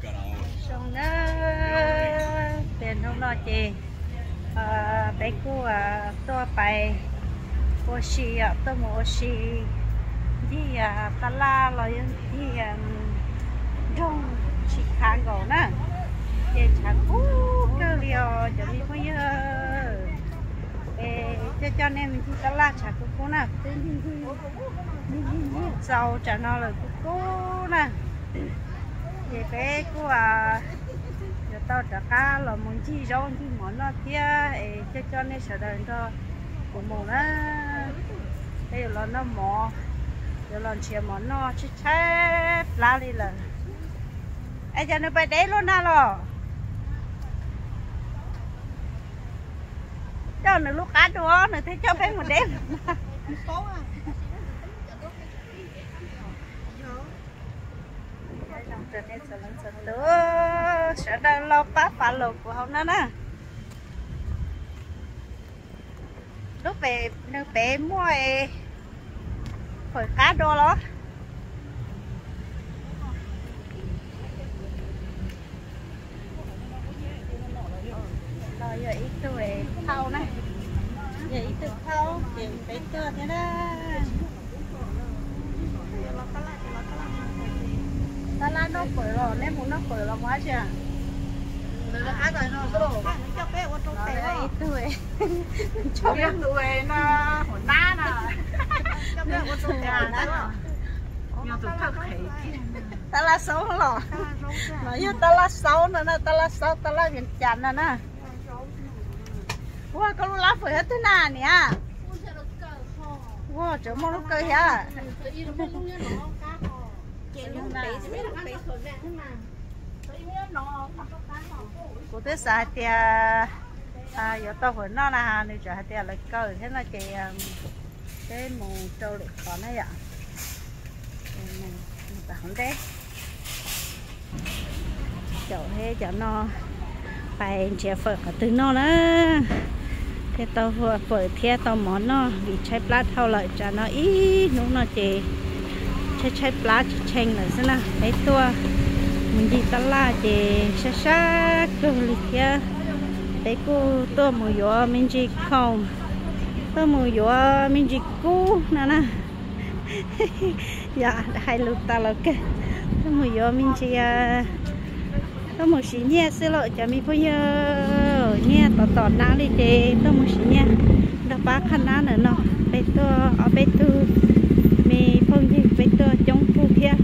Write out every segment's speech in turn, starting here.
Zoo na, tias hnub no ces peb kuj tuaj pais ua si os, tuaj mus ua si ncig tab laj los yog ncig nroog Chicago na, ces tshav kub kawg li os cov me phooj ywg. Es coj coj nej mus ncig tab laj tshav kub kub na, twb ncig ncig txaus tsam no lawm kub kub na. Ces peb kuj yuav tau rov qab los mus ncig zaub ncig mov noj thiab es coj coj nej sawv daws nrog kuv mus na. Peb yuav los noj mov, yuav los nrhiav mov noj tshaib tshaib plab li lawm. Es cas nws pais deb luaj na los? Coj nws lub qab dua nws thiaj coj peb mus deb. Sawv daws los pab pab los kuv hauv no na. Lub pem, nws pem muaj fawm qab dua los? No yog ib tug phauj na, yog ib tug phauj ces peb tuaj thiab na. Tab laj noj fawm los, neb mus noj fawm los mus dab tsi? Ib tug, ib tug no, tab laj xaub los, no yog tab laj xaub no na, tab laj xaub tab laj Vias Cas no na. Ua koj lub lab fawm thiab twg na niam? Ua tseem muaj lub kaw thiab. Kuv twb xav hais tias yuav tau fawm noj na, nws tseem hais tias lawv kaw thiab no ces peb mus rau lwm qhov na yom. Mus tom hauv ntej. Caum cov no pais nrhiav fawm qhov twg noj na, thiaj tau fawm thiab tau mov noj vim tshaib plab dhau lawm. Tsam no ib hnub no ces tshaib tshaib plab tsis tshee lawm xwb na. Peb tuaj mus ncig tab laj ces sab sab kawg li thiab. Peb kuj tuaj mus yuav me ntsis khoom, tuaj mus yuav me ntsis kub no na. Yog hais lus tas los kawg, tuaj mus yuav me ntsis, tuaj mus siv nyiaj xwb lauj cov me phooj ywg. Nyiaj tom tom nab li ces tuaj mus siv nyiaj nrog pab qhab nab ntawm no. Peb tuaj ob peb tug me phooj ywg, peb tuaj coob kawg thiab,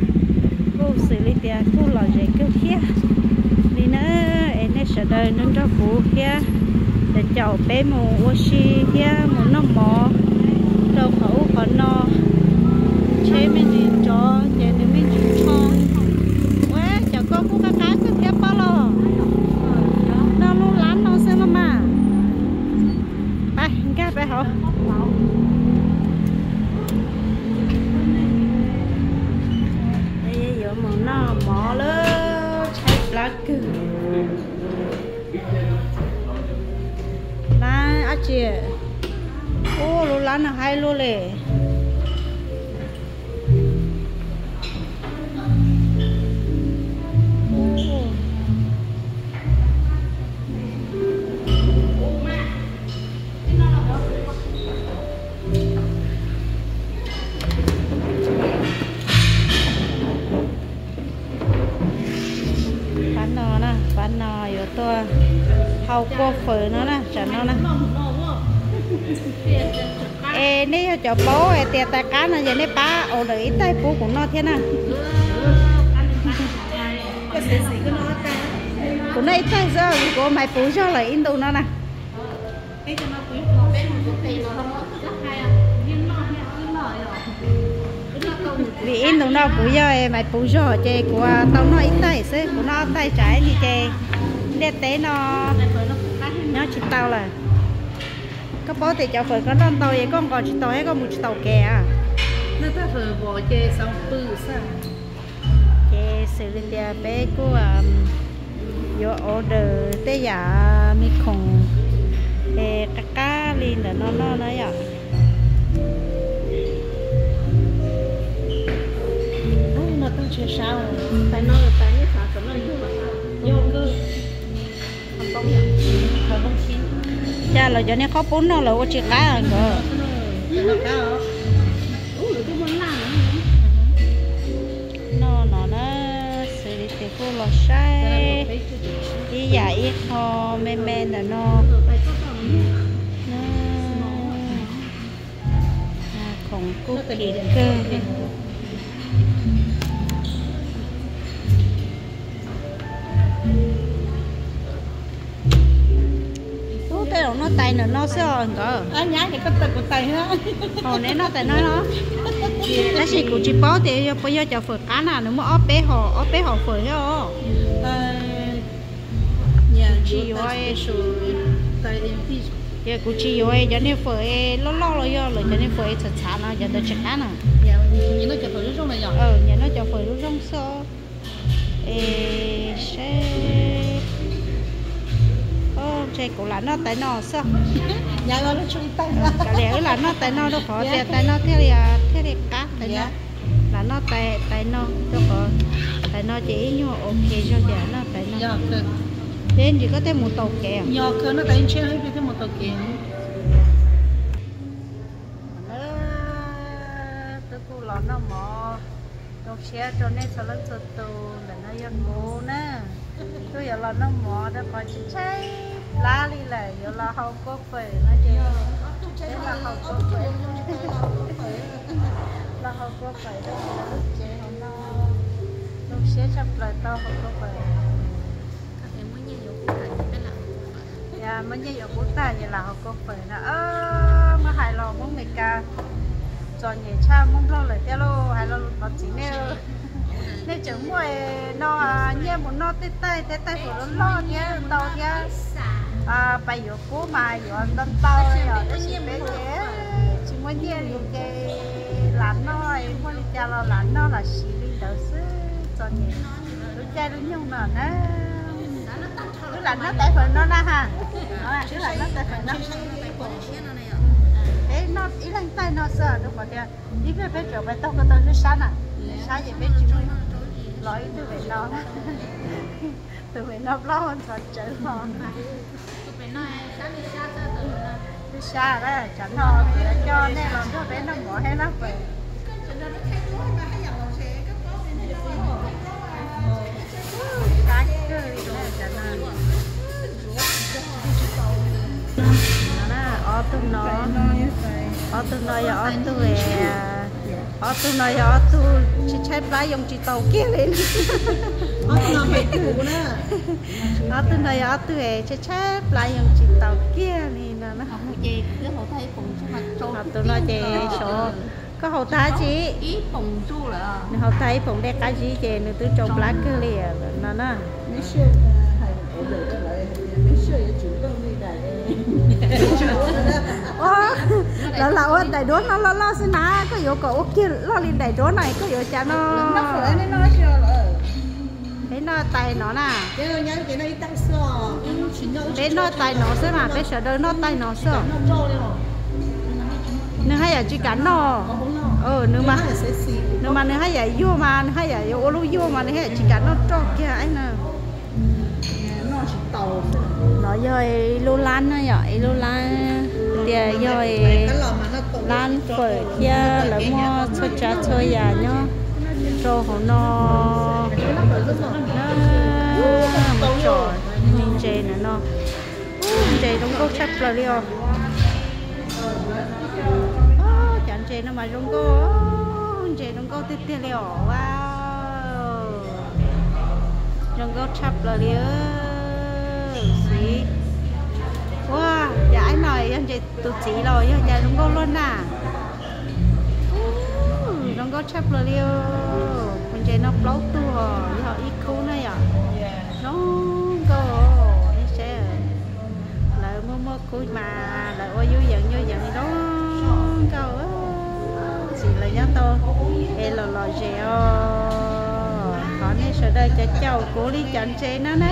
kuj xws li tias kuj lom zem kawg thiab li na. Es nej sawv daws nrog nrog kuv thiab, caum caum peb mus ua si thiab mus noj mov rau qhov ub qhov no. Tsheb me ntsis nrov ces nws me ntsis nrov. Ua cas koj kuj qab qab kawg thiab pob los? Noj lub lab no xwb los mas. Pab nkag peb hauv. Yuav mus noj mov lawm, tshaib plab kawg. Lab dab tsi? Ub, lub lab no haib luaj li. Pab no na, pab no yuav tuaj hau kua fawm no na, tsam no na. Es nej yog cov paub hais tias tais qab no ces nej pab order ib tais pub kuv noj thiab na. Kuv noj ib tais xwb, kuv ua maiv puv zog lawm ib ntus no na. Vim ib ntus no kuv yog maiv puv zog ces kuv tau noj ib tais xwb, kuv noj ob tais tsam ib ntsis ces ntiaj teb no nyob tsis tau lawm. Koj paub tias cov fawm koj noj ntau es koj nqos tsis taus thiab koj mus tsis taus kev a. Ces xws li tias peb kuj yuav order tej yam me khoom es qab qab li ntawm no noj na yom. No tag ntshe sab, tais no tais nej xav kom noj yug los Cov niag qhob pub noj lawv ua tsis qab nkawd. Noj no na, xws li tias kuj los saib ib yam ib qho me me ntawm no. Khoom kuj kim kawg. Ub, tej zaum noj tais ntawm no xwb os nkawd. Hauv neb noj tais no los? Tab sis kuv tsis paub tias yog puas yog cov fawm qab na, nws muaj ob peb hom, ob peb hom fawm thiab os. Tsis yuav, kuv tsis yuav cov niag fawm loj loj los yog lawv cov niag fawm txhav txhav no, cov ntawd tsis qab na. Nyiam noj cov fawm zoo zoo xwb. Es seb, ntshe kuv lam noj tais no xwb. Kav liam wb lam noj tais no rau qhov tias tais no thiaj li, thiaj li qab tais no. Lam noj tais, tais no rau qhov tais no ces ib nyuag ok zog tias noj tais no. Peb ntsis koj thiaj mus taus kev. Twb kuj los noj mov, zoo siab rau nej txhua leej txhua tus. Ntawm no yog kuv na, kuj yuav los noj mov rau qhov tshaib tshaib plab li lawm, yuav los hau kua fawm no ces peb los hau kua fawm, los hau kua fawm rau lub tsev hauv no. Zoo siab tshaj plaws tau hau kua fawm. Yog muaj nyiaj yuav pub tag ces lam hau kua fawm no. Muab hais los Hmoob Mes Kas txom nyem tshaj Hmoob Nplog lawm thiab lauj. Hais los lus thov txim nej, nej tseem muaj no nyiaj mus noj tej taij, tej taij fawm loj loj thiab ntau thiab. Pais yuav kub mas yuav ntau ntau yom, tab sis peb ces tsis muaj nyiaj li ces lam noj, muaj li cas los lam noj lam siv li ntawd xwb. Txom nyem lub caij lub nyoog no na. Wb lam noj tais fawm no na ha. Wb lam noj tais fawm no. Peb noj ib leeg taij no xwb rau qhov tias ib pliag peb tseem pais taug ko taw sab sab na. Sab ces peb tsis los ib tug pem no. Tus pem no plaub hau ntxhov tsawv hlo. Twb sab na, tsam no kuv yuav coj nej los nrog peb noj mov thiab na. Sab kawg li na tsam no. Ob tug no, ob tug no yog ob tug, ob tug no yog ob tug tshaib tshaib plab yoo tsis taus kiag li. Ob tug no yog ob tug tshaib tshaib plab yoo tsis taus kiag li no na. Ho tus no ces sav, koj haus tag tsi? Nws haus tag ib poom dej qab zib ces nws twb tsau plab kawg li no na. Lawv lam ua daim duab no loj loj xwb na, koj yuav kom ua kiag loj li daim duab no koj yuav cas no? Peb noj tais no na. Peb noj tais no xwb mas, peb sawv daws noj tais no xwb. Nws haj yam tsis kam noj. Nws mas nws haj yam yuag mas, nws haj yam yuav ua lub yuag mas nws haj yam tsis kam noj roj kiag na. No yog ib lub lab na yom, ib lub lab tias yog lab fawm thiab lawv muaj txhua tsav txhua yam nyob rau hauv no. Mus tsom ntses ntawm no. Ntses zoo nkauj tshaj plaws li os. Cov ntses no mas zoo nkauj, ntses zoo nkauj tiag tiag li os. Wow, zoo nkauj tshaj plaws li. Xiv, ua cas aib no yog ntses tus txiv los yog cas zoo nkauj luaj na. Zoo nkauj tshaj plaws li. Ntses no plaub tug os, yog ib khub na yom. Zoo nkauj, nej saib, lawv muaj muaj khub mas lawv ua yuj yees yuj yees zoo nkauj. Txiv lawv nyob tau es los lom zem os. Thov nej sawv daws cov caum kuv li cov ntses no na.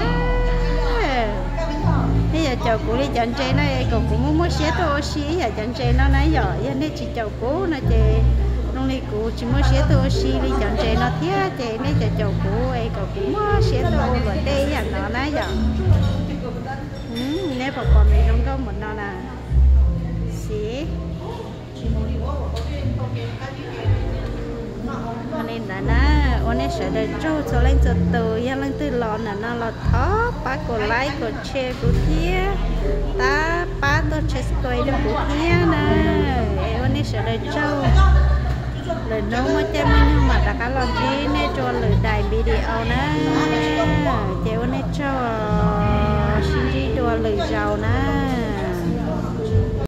Nej yog caum kuv li cov ntses no es kom kuv muaj muaj siab tuaj ua si ib yam cov ntses no na yom. Yog nej tsis caum kuv no ces zoo li kuv tsis muaj siab tuaj ua si li cov ntses no thiab ces nej cov caum kuv es kom kuv muaj siab tuaj ua luam dej ib yam no na yom. Nej puas pom nws zoo nkauj npaum no na? Ces li ntawd na, ua nej sawv daws tsaug txhua leej txhua tus, yog leej twg los ntawm no los thov pab kom like kom share kuv thiab, tab pab tuaj subscribe rau kuv thiab na. Es ua nej sawv daws tsaug. Lwm hnub muaj caij muaj nyoog mam rov qab los ntsib nej rau lwm daim video na. Ces ua nej tsaug, sib ntsib dua lwm zaus na.